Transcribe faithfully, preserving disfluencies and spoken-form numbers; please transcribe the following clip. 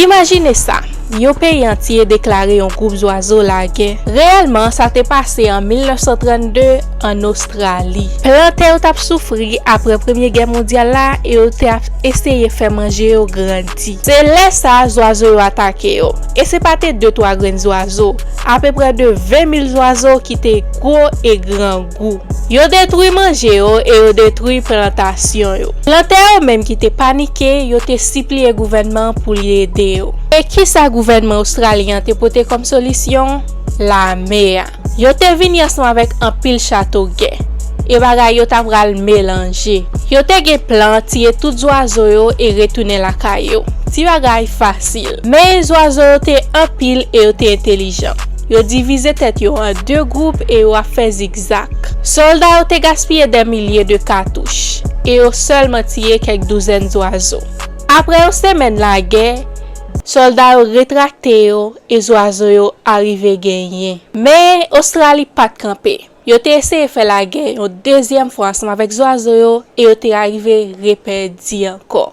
Imajine sa, yon peyi antye deklare yon gwoup zwazo lagè. Reyèlman, sa te pase an mil nèf san trannde ann Ostrali. Plantè yo t ap soufri apre Premye Gè Mondyal la e yo te ap eseye fè manje yo grandi. Se lè sa a zwazo yo atake yo. E se pa te de twa grenn zwazo. Apeprè de ven mil zwazo ki te gwo e grangou. Yo detwi manje yo e yo detwi plantasyon yo. Plantè yo menm ki te panike, yo te sipliye gouvènman an pou li ede yo. E kisa gouvènman ostralyen an te pote kòm solisyon? Lame a. Yo te vini ansanm avèk anpil chato gè. E bagay yo ta pral melanje. Yo te gen plan tiye tout zwazo yo e retounen lakay yo. Ti bagay fasil. Men zwazo yo te anpil e yo te entelijan. Yo divize tèt yo an de gwoup e yo ap fè zigzag. Sòlda yo te gaspiye dè milye de katouch e yo sèlman tiye kèk douzèn zwazo. Apre yon semèn lagè, sòlda yo retrakte yo e zwazo yo arive genyen. Men Ostrali pa t kanpe. Yo te eseye fè lagè yon dezyèm fwa ansanm avèk zwazo yo e yo te arive repèdi ankò.